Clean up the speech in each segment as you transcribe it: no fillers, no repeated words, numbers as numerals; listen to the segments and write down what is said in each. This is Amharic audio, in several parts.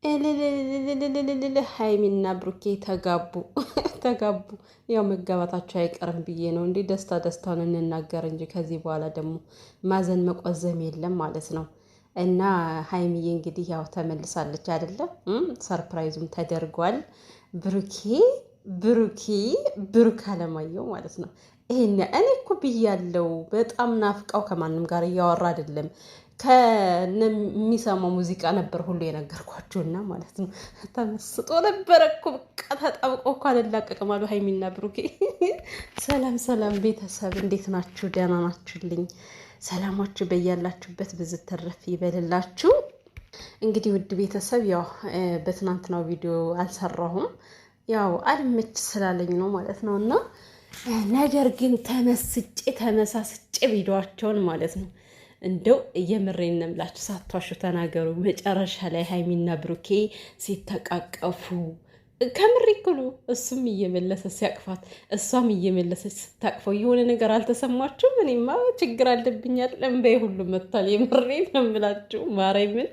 እልልልልልልል ሀይሚና ብሩኬ ተጋቡ ተጋቡ። ያው መጋባታቸው አይቀርም ብዬ ነው እንዲህ ደስታ ደስታውን እንናገር እንጂ ከዚህ በኋላ ደግሞ ማዘን መቆዘም የለም ማለት ነው። እና ሀይሚዬ እንግዲህ ያው ተመልሳለች አይደለም፣ surprise ኡም ተደርጓል። ብሩኬ ብሩኬ ብሩክ አለማየሁ ማለት ነው። ይሄን እኔ እኮ ብያለው፣ በጣም ናፍቃው ከማንም ጋር እያወራ አይደለም ከሚሰማው ሙዚቃ ነበር ሁሉ የነገርኳችሁና ማለት ነው። ተመስጦ ነበረ እኮ በቃ ተጣብቆ እኮ አልላቀቅም አሉ ሀይሚና ብሩኬ። ሰላም ሰላም ቤተሰብ እንዴት ናችሁ? ደህና ናችሁልኝ? ሰላማችሁ በያላችሁበት ብዝት ተረፍ ይበልላችሁ። እንግዲህ ውድ ቤተሰብ ያው በትናንትናው ቪዲዮ አልሰራሁም፣ ያው አልመች ስላለኝ ነው ማለት ነው። እና ነገር ግን ተመስጬ ተመሳስጬ ቪዲዮቸውን ማለት ነው እንደው የምሬን ነው የምላችሁ፣ ሳትዋሹ ተናገሩ። መጨረሻ ላይ ሀይሚና ብሩኬ ሲተቃቀፉ ከምሬ እኮ ነው። እሱም እየመለሰ ሲያቅፋት፣ እሷም እየመለሰች ስታቅፈው የሆነ ነገር አልተሰማችሁም? እኔማ ችግር አለብኛል እምባዬ ሁሉ መጥቷል። የምሬን ነው የምላችሁ ማርያምን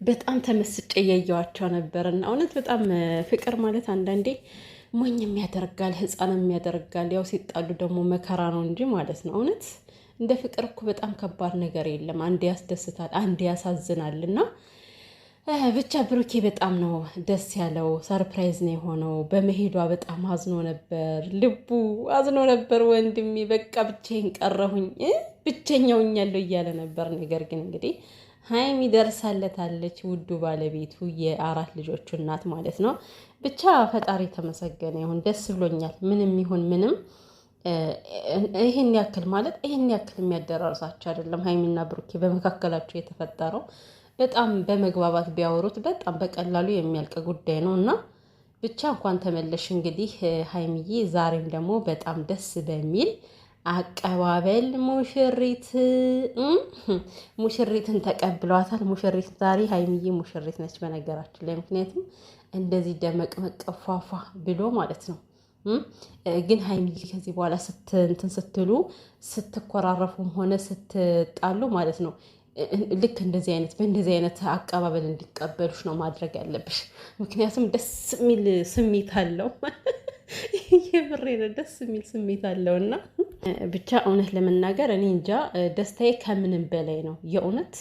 በጣም ተመስጬ እያየኋቸው ነበርና እውነት በጣም ፍቅር ማለት አንዳንዴ ሞኝም ያደርጋል፣ ሕፃንም ያደርጋል። ያው ሲጣሉ ደግሞ መከራ ነው እንጂ ማለት ነው እውነት እንደ ፍቅር እኮ በጣም ከባድ ነገር የለም። አንድ ያስደስታል፣ አንድ ያሳዝናል። እና ብቻ ብሩኬ በጣም ነው ደስ ያለው። Surprise ነው የሆነው። በመሄዷ በጣም አዝኖ ነበር፣ ልቡ አዝኖ ነበር። ወንድሜ በቃ ብቻዬን ቀረሁኝ ብቸኛው ሆኛለሁ እያለ ነበር። ነገር ግን እንግዲህ ሀይሚ ደርሳለታለች፣ ውዱ ባለቤቱ የአራት ልጆቹ እናት ማለት ነው። ብቻ ፈጣሪ የተመሰገነ ይሁን፣ ደስ ብሎኛል። ምንም ይሁን ምንም ይህን ያክል ማለት ይህን ያክል የሚያደራርሳቸው አይደለም። ሀይሚና ብሩኬ በመካከላቸው የተፈጠረው በጣም በመግባባት ቢያወሩት በጣም በቀላሉ የሚያልቅ ጉዳይ ነው እና ብቻ እንኳን ተመለሽ እንግዲህ ሀይሚዬ። ዛሬም ደግሞ በጣም ደስ በሚል አቀባበል ሙሽሪት ሙሽሪትን ተቀብለዋታል። ሙሽሪት ዛሬ ሀይሚዬ ሙሽሪት ነች በነገራችን ላይ ምክንያቱም እንደዚህ ደመቅመቅ ፏፏ ብሎ ማለት ነው። ግን ሀይሚዬ ከዚህ በኋላ እንትን ስትሉ ስትኮራረፉም ሆነ ስትጣሉ ማለት ነው ልክ እንደዚህ አይነት በእንደዚህ አይነት አቀባበል እንዲቀበሉሽ ነው ማድረግ ያለብሽ። ምክንያቱም ደስ የሚል ስሜት አለው። የምሬ ነው፣ ደስ የሚል ስሜት አለው። እና ብቻ እውነት ለመናገር እኔ እንጃ ደስታዬ ከምንም በላይ ነው የእውነት።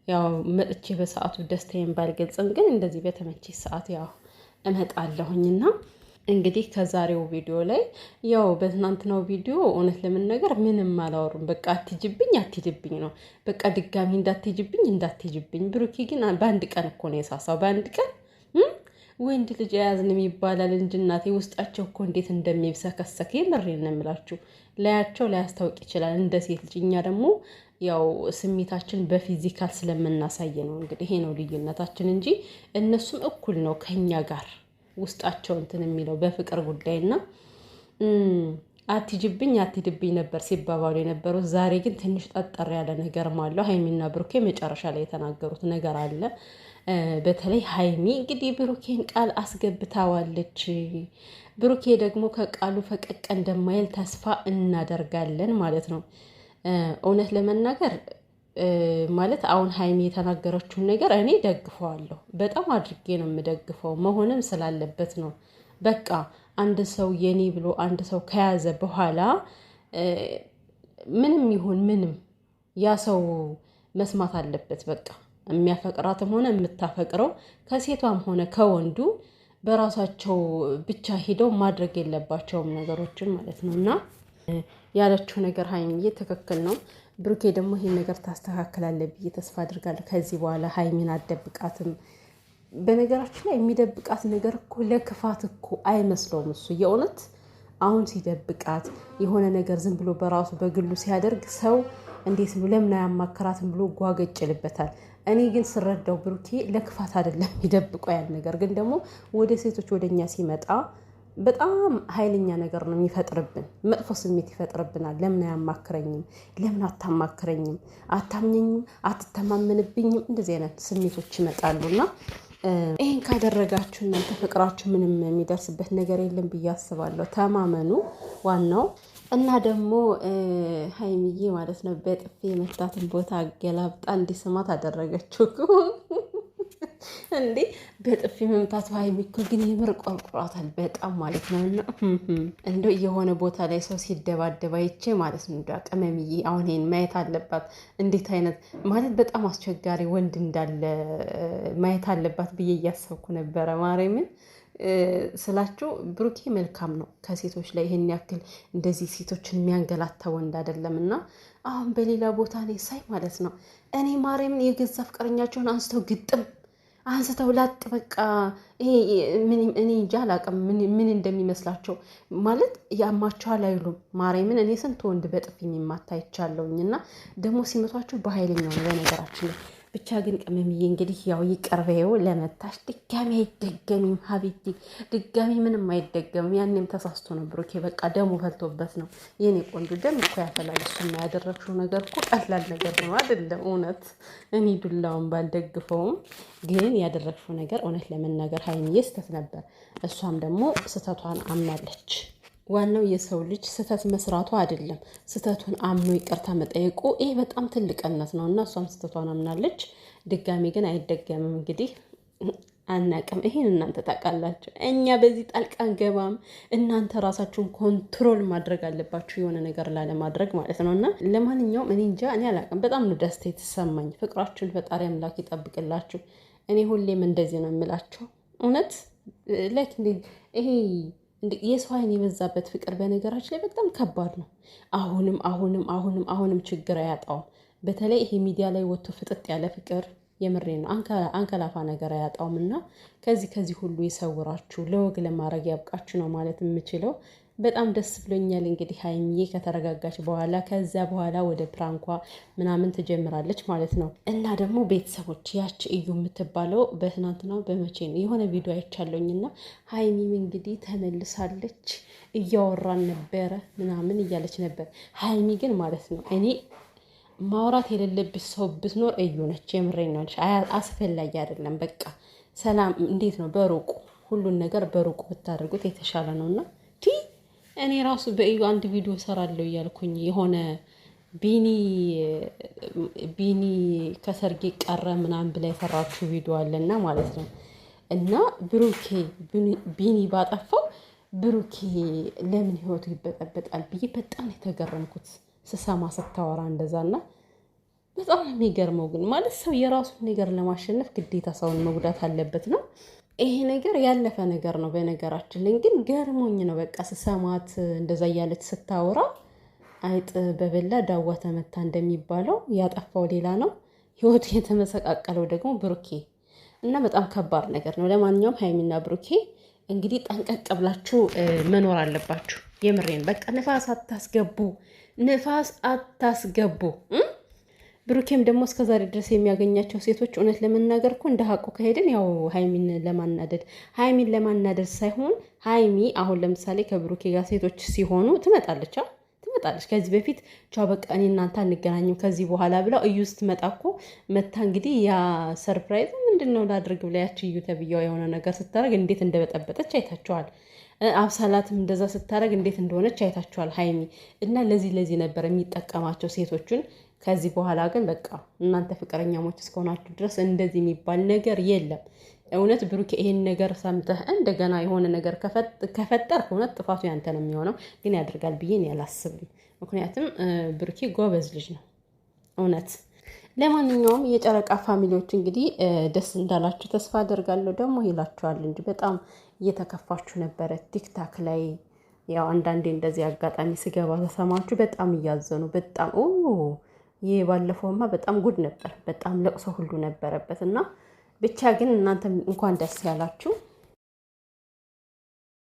ያው መጥቼ በሰዓቱ ደስታዬን ባልገልጽም ግን እንደዚህ በተመቼ ሰዓት ያው እመጣለሁኝና እንግዲህ ከዛሬው ቪዲዮ ላይ ያው በትናንትናው ቪዲዮ እውነት ለመናገር ምንም አላወሩም። በቃ አትጅብኝ አትጅብኝ ነው በቃ ድጋሚ እንዳትጅብኝ እንዳትጅብኝ። ብሩኬ ግን በአንድ ቀን እኮ ነው የሳሳው። በአንድ ቀን ወንድ ልጅ አያዝንም ይባላል እንጂ እናቴ ውስጣቸው እኮ እንዴት እንደሚብሰከሰክ የምሬን ነው የምላችሁ። ላያቸው ላያስታውቅ ይችላል እንደ ሴት ልጅ። እኛ ደግሞ ያው ስሜታችን በ physical ስለምናሳይ ነው። እንግዲህ ይሄ ነው ልዩነታችን እንጂ እነሱም እኩል ነው ከኛ ጋር ውስጣቸው እንትን የሚለው በፍቅር ጉዳይና አትጅብኝ አትድብኝ ነበር ሲባባሉ የነበረው። ዛሬ ግን ትንሽ ጠጠር ያለ ነገር አለው። ሀይሚና ብሩኬ መጨረሻ ላይ የተናገሩት ነገር አለ። በተለይ ሀይሚ እንግዲህ ብሩኬን ቃል አስገብታዋለች። ብሩኬ ደግሞ ከቃሉ ፈቀቅ እንደማይል ተስፋ እናደርጋለን ማለት ነው። እውነት ለመናገር ማለት አሁን ሀይሚ የተናገረችውን ነገር እኔ ደግፈዋለሁ። በጣም አድርጌ ነው የምደግፈው፣ መሆንም ስላለበት ነው። በቃ አንድ ሰው የኔ ብሎ አንድ ሰው ከያዘ በኋላ ምንም ይሁን ምንም ያ ሰው መስማት አለበት። በቃ የሚያፈቅራትም ሆነ የምታፈቅረው ከሴቷም ሆነ ከወንዱ በራሳቸው ብቻ ሂደው ማድረግ የለባቸውም ነገሮችን ማለት ነው። እና ያለችው ነገር ሀይሚዬ ትክክል ነው። ብሩኬ ደግሞ ይሄን ነገር ታስተካክላለህ ብዬ ተስፋ አድርጋለሁ። ከዚህ በኋላ ሀይሚን አደብቃትም። በነገራችን ላይ የሚደብቃት ነገር እኮ ለክፋት እኮ አይመስለውም እሱ የእውነት አሁን ሲደብቃት የሆነ ነገር ዝም ብሎ በራሱ በግሉ ሲያደርግ ሰው እንዴት ነው ለምን አያማክራትም ብሎ ጓገጭ ይልበታል። እኔ ግን ስረዳው ብሩኬ ለክፋት አይደለም የሚደብቀው ያን ነገር፣ ግን ደግሞ ወደ ሴቶች ወደ እኛ ሲመጣ በጣም ኃይለኛ ነገር ነው የሚፈጥርብን። መጥፎ ስሜት ይፈጥርብናል። ለምን አያማክረኝም? ለምን አታማክረኝም? አታምኘኝም? አትተማመንብኝም? እንደዚህ አይነት ስሜቶች ይመጣሉና ይህን ካደረጋችሁ እናንተ ፍቅራችሁ ምንም የሚደርስበት ነገር የለም ብዬ አስባለሁ። ተማመኑ ዋናው እና ደግሞ ሀይሚዬ ማለት ነው በጥፊ የመታትን ቦታ አገላብጣ እንዲስማት አደረገችው። እንዴ በጥፊ መምታቱ ሀይሚ እኮ ግን የምር ቆርቁሯታል በጣም ማለት ነው። እና እንደው የሆነ ቦታ ላይ ሰው ሲደባደብ አይቼ ማለት ነው። እንደ ቅመምዬ አሁን ይሄን ማየት አለባት። እንዴት አይነት ማለት በጣም አስቸጋሪ ወንድ እንዳለ ማየት አለባት ብዬ እያሰብኩ ነበረ ማርያምን ስላችሁ ብሩኬ መልካም ነው። ከሴቶች ላይ ይሄን ያክል እንደዚህ ሴቶችን የሚያንገላታ ወንድ አይደለም። እና አሁን በሌላ ቦታ ላይ ሳይ ማለት ነው እኔ ማርያምን የገዛ ፍቅረኛቸውን አንስተው ግጥም አንስተው ላጥ በቃ ይሄ እኔ እንጃ አላውቅም ምን እንደሚመስላቸው ማለት ያማቸዋል አይሉም። ማርያምን እኔ ስንት ወንድ በጥፊ የሚማታ አይቻለሁኝ። እና ደግሞ ሲመቷቸው በኃይለኛው ነው በነገራችን ላይ። ብቻ ግን ቅመምዬ እንግዲህ ያው ይቅርበው ለመታሽ ድጋሚ አይደገምም። ሀቢቲ ድጋሚ ምንም አይደገምም። ያኔም ተሳስቶ ነው ብሩኬ፣ በቃ ደሙ ፈልቶበት ነው። የኔ ቆንጆ ደም እኮ ያፈላል። እሱማ ያደረግሽው ነገር እኮ ቀላል ነገር ነው አይደለም። እውነት እኔ ዱላውን ባልደግፈውም ግን ያደረግሽው ነገር እውነት ለመናገር ሀይሚዬ ስህተት ነበር። እሷም ደግሞ ስህተቷን አምናለች። ዋናው የሰው ልጅ ስህተት መስራቱ አይደለም፣ ስህተቱን አምኖ ይቅርታ መጠየቁ ይሄ በጣም ትልቅነት ነው። እና እሷም ስህተቷን አምናለች። ድጋሚ ግን አይደገምም። እንግዲህ አናቅም። ይሄን እናንተ ታውቃላችሁ። እኛ በዚህ ጣልቃ አንገባም። እናንተ ራሳችሁን control ማድረግ አለባችሁ፣ የሆነ ነገር ላለማድረግ ማለት ነው። እና ለማንኛውም እኔ እንጃ፣ እኔ አላቅም። በጣም ነው ደስታ የተሰማኝ። ፍቅራችሁን ፈጣሪ አምላክ ይጠብቅላችሁ። እኔ ሁሌም እንደዚህ ነው የምላቸው። እውነት like ይሄ የሰው አይን የበዛበት ፍቅር በነገራችን ላይ በጣም ከባድ ነው። አሁንም አሁንም አሁንም አሁንም ችግር አያጣውም። በተለይ ይሄ ሚዲያ ላይ ወጥቶ ፍጥጥ ያለ ፍቅር የምሬ ነው አንከላፋ ነገር አያጣውም። እና ከዚህ ሁሉ ይሰውራችሁ፣ ለወግ ለማድረግ ያብቃችሁ ነው ማለት የምችለው። በጣም ደስ ብሎኛል። እንግዲህ ሀይሚዬ ከተረጋጋች በኋላ ከዚያ በኋላ ወደ prank ኳ ምናምን ትጀምራለች ማለት ነው። እና ደግሞ ቤተሰቦች ያች እዩ የምትባለው በትናንትናው በመቼ ነው የሆነ ቪዲዮ አይቻለሁኝ እና ሀይሚም እንግዲህ ተመልሳለች፣ እያወራን ነበረ ምናምን እያለች ነበር። ሀይሚ ግን ማለት ነው እኔ ማውራት የሌለብሽ ሰው ብትኖር እዩ ነች። የምሬን ነው፣ አስፈላጊ አይደለም። በቃ ሰላም እንዴት ነው በሩቁ ሁሉን ነገር በሩቁ ብታደርጉት የተሻለ ነው። እና እኔ ራሱ በእዩ አንድ ቪዲዮ ሰራለሁ እያልኩኝ የሆነ ቢኒ ከሰርጌ ቀረ ምናምን ብላ የሰራችሁ ቪዲዮ አለና ማለት ነው። እና ብሩኬ ቢኒ ባጠፋው ብሩኬ ለምን ህይወቱ ይበጠበጣል ብዬ በጣም የተገረምኩት ስሰማ ስታወራ እንደዛና በጣም ነው የሚገርመው። ግን ማለት ሰው የራሱን ነገር ለማሸነፍ ግዴታ ሰውን መጉዳት አለበት ነው። ይሄ ነገር ያለፈ ነገር ነው። በነገራችን ላይ ግን ገርሞኝ ነው በቃ ስሰማት እንደዛ እያለች ስታወራ አይጥ በበላ ዳዋ ተመታ እንደሚባለው ያጠፋው ሌላ ነው፣ ህይወቱ የተመሰቃቀለው ደግሞ ብሩኬ እና በጣም ከባድ ነገር ነው። ለማንኛውም ሀይሚና ብሩኬ እንግዲህ ጠንቀቅ ብላችሁ መኖር አለባችሁ። የምሬን በቃ ንፋስ አታስገቡ፣ ንፋስ አታስገቡ። ብሩኬም ደግሞ እስከዛሬ ድረስ የሚያገኛቸው ሴቶች እውነት ለመናገር እኮ እንደ ሀቁ ከሄድን ያው ሀይሚን ለማናደድ ሀይሚን ለማናደድ ሳይሆን ሀይሚ አሁን ለምሳሌ ከብሩኬ ጋር ሴቶች ሲሆኑ ትመጣለች ትመጣለች። ከዚህ በፊት ቻው በቃ እኔ እናንተ አንገናኝም ከዚህ በኋላ ብለው እዩ ስትመጣ እኮ መታ እንግዲህ ያ surprise ምንድን ነው ላድርግ ብላ ያቺ እዩ ተብዬዋ የሆነ ነገር ስታደርግ እንዴት እንደበጠበጠች አይታችኋል። አብሳላትም እንደዛ ስታደርግ እንዴት እንደሆነች አይታችኋል ሀይሚ እና ለዚህ ለዚህ ነበር የሚጠቀማቸው ሴቶቹን። ከዚህ በኋላ ግን በቃ እናንተ ፍቅረኛሞች እስከሆናችሁ ድረስ እንደዚህ የሚባል ነገር የለም። እውነት ብሩክ ይሄን ነገር ሰምተህ እንደገና የሆነ ነገር ከፈጠርክ እውነት ጥፋቱ ያንተ ነው የሚሆነው። ግን ያደርጋል ብዬ እኔ አላስብም። ምክንያቱም ብሩኬ ጎበዝ ልጅ ነው እውነት። ለማንኛውም የጨረቃ family ዎች እንግዲህ ደስ እንዳላችሁ ተስፋ አደርጋለሁ። ደግሞ ይላችኋል እንጂ በጣም እየተከፋችሁ ነበረ ቲክታክ ላይ ያው አንዳንዴ እንደዚህ አጋጣሚ ስገባ ተሰማችሁ በጣም እያዘኑ በጣም ይህ ባለፈውማ በጣም ጉድ ነበር። በጣም ለቅሶ ሁሉ ነበረበት እና ብቻ ግን እናንተ እንኳን ደስ ያላችሁ።